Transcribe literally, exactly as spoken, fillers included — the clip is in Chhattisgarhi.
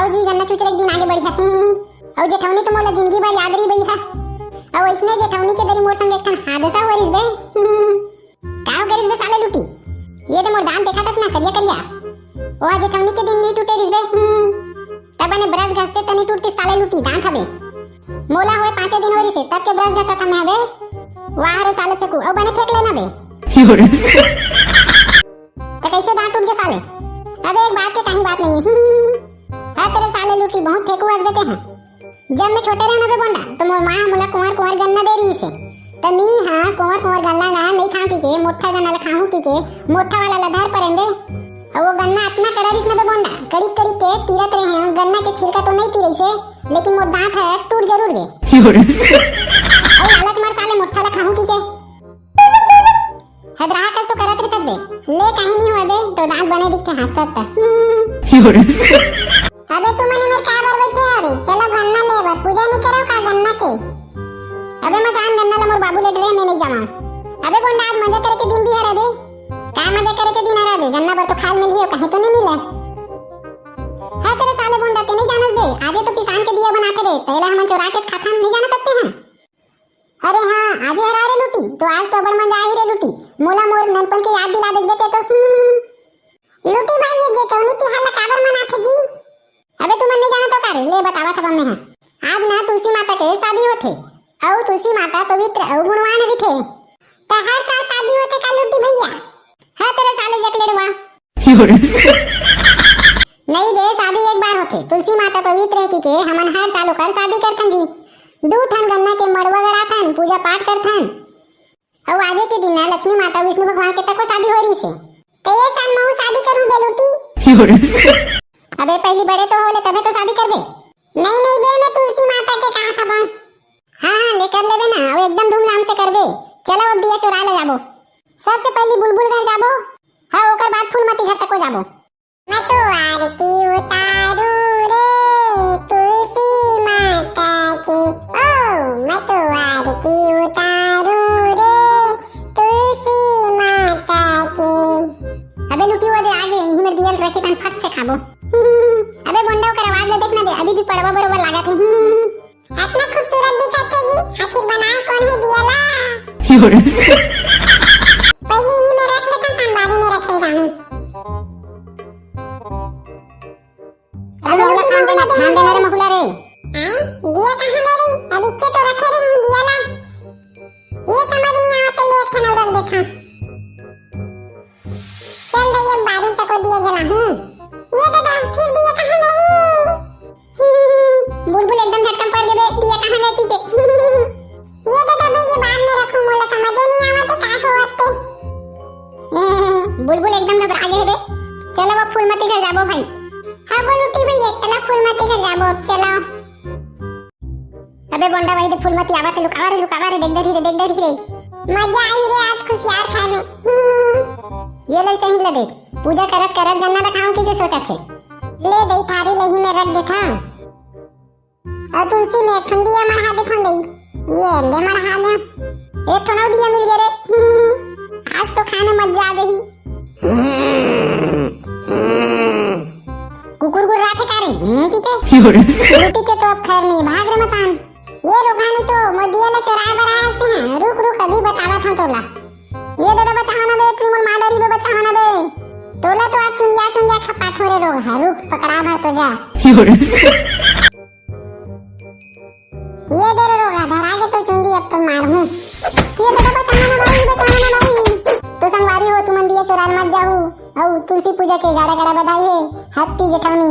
जी, गन्ना चुचरे के दिन आगे बढ़िया। अउ जेठौनी तो मोला जिंदगी भर याद रही भैया। अउ इसने जेठौनी के दरी मोर संग एक ठन हादसा हुआ रिस बे। का हो करिस बे साले लूटी? ये तो मोर दांत देखा तस ना, करिया करिया। ओ जेठौनी के दिन नहीं टूटे रिस बे। तब बने ब्रश घसते तनी टूटती साले लूटी, दांत हबे। मोला होए पांचे दिन हो रिसे, तब के ब्रश घसत हमें हबे। वाह रे साले फेंकू, अउ बने फेंक लेना बे। त कैसे दांत टूट के साले? अबे एक बात के कहीं बात नहीं। हाँ तेरे साले लूटी, बहुत फेंकू हस बे ते हैं। जब मैं छोटे रहना बे बोंडा, तो मोर माँ मोला कुंवर कुंवर गन्ना दे रही से। त मी हाँ कुंवर कुंवर गन्ना ना नहीं खाऊं की के, मोटा गन्ना ला खाऊं की के, मोटा वाला ला धर परेंदे। अउ वो गन्ना अतना कड़ा रिस ना बे बोंडा, कड़ी कड़ी के तीरत रहे हैं, गन्ना के छिलका तो नहीं तीरे से, लेकिन मोर दांत है टूट जरूर गए। अउ लालच मार साले मोटा ला खाऊं की के। हदराहा कस तो करत रहत बे। ले कहीं नहीं हुआ बे, तो दांत बने दिखते हंसत त। अबे तुमन एमेर का बर बैठे हो रे? चलो गन्ना लेबर, पूजा नहीं करो का गन्ना के? अबे मसान गन्ना ला मोर बाबू ले डरे, मैं नहीं जाऊँ। अबे बोंडा आज मजा करे के दिन भी हरे बे। का मजा करे के दिन हरे बे? गन्ना बर तो खाल मिलही हो, कहीं तो नहीं मिले। है तेरे साले बोंडा, ते नहीं जानस बे, आजे तो किसान के दिया बनाते बे, पहले हमन चोरा के खाथन, नहीं जाना तत्ते हैं। अरे हाँ, आज हरा रे लूटी, तो आज तो बड़ मजा आई रे लूटी। मोला मोर ननपन के याद दिला देबे ते तो। लूटी भाई, ये जेठौनी तिहार ला काबर मनाथे जी? अबे तुमन नहीं जाना तो का रे, ले बतावा था मैं। हाँ, आज ना तुलसी माता के शादी होथे, अउ तुलसी माता पवित्र अउ गुणवान रहिथे। त हर साल शादी होथे का लूटी भैया? हाँ तेरे साले जकलेड़वा। नहीं बे, शादी एक बार होथे। तुलसी माता पवित्र है कि के हमन हर साल ओकर शादी करथन जी। दू ठन गन्ना के मड़वा गड़ाथन, पूजा पाठ करथन। अउ आजे के दिन ना लक्ष्मी माता विष्णु भगवान के तको शादी हो रही से। तो ये साल महू शादी करूं बेलूटी। अबे पहली बड़े तो हो ले तबे तो शादी करबे। नहीं नहीं बे, मैं तुलसी माता के कहा था बा। हाँ हाँ, ले कर लेबे ना, अउ एकदम धूमधाम से करबे। चलो अब दिया चोरा ले जाबो। सबसे पहली बुलबुल घर जाबो। हाँ, ओकर बाद फूलमती घर तको जाबो। मैं तो आरती उतारू रे तुलसी माता की, ओ मैं तो आरती उतारू रे तुलसी माता की। अबे लुटी वो दे आगे, यही में दियल रखे तन फट से खाबो। अबे बोंडा ओकर आवाज ले देखना बे, अभी भी पड़वा बरोबर लागत है। अतना खूबसूरत दिखत हे जी, आखिर बनाए कोन हे दिया ला? पहले ही में रख लेथन, संबारी में रखे जाहूं। अरे अबे मोला उल्टी खान देना, मुंडी खान देना रे महुला रे। हैं? दिया कहाँ ले रही? अब इच्चे तो रखे रहे हम दिया ला। ये समझ नहीं आवत, ले एक ठन और रख देथा। चल रही अब बारी तको दिया जलाहूं। ये दादा, फिर दिया कहाँ गई? बुलबुल एकदम झटकम पड़ गए बे, दिया कहाँ गई के? ये दादा भाई, ये बाद में रखूं, मोला समझ नहीं आवत हे का होवत हे। बुलबुल एकदम घबरा गए बे। चलो वो फूलमती घर जाबो भाई। हाँ बोलूटी भैया, चलो फूलमती घर जाबो, अब चलो। अबे बोंडा भाई दे फूलमती आवत हे, लुकावा रे, लुकावा रे, देख डरी रे, देख डरी रे। मजा आई रे आज कुसियार खाए में। ये ले सही ले दे, पूजा करत करत गन्ना रखाऊं की के सोचत हे। ले दई थारी लही में रख देथा। अउ तुलसी में एक ठन दिया मढ़ा देथन दई। ये ले मढ़ा दे। एक ठन अउ दिया मिल गए रे। आज तो खाए में मजा आ जाही। कुकुर गुर्राथे का रे? हम्म, ठीक है। लूटी के तो अब खैर नहीं, भाग रे मसान। ये रोगहा नहीं तो मोर दिया ला चोराए बर आए हस तें। रुक, रुक, अभी बतावत हंव तोला। ये दादा बचावा ना बे, एक मोर माँ डरी बे, बचावा ना बे। तोला तो आज चुंदिया, चुंदिया खपाथों रे रोगहा, रुक, पकड़ा भर तो जा। ये दे रे रोगहा, धरा के तो चुंदी अब तो मारहूं। ये दादा बचावा ना भाई, बचावा ना भाई। तो संगवारी हो, तुमन दिया चोराए मत जाहू। अउ तुलसी पूजा के गाड़ा गाड़ा बधाई हे। Happy जेठवनी।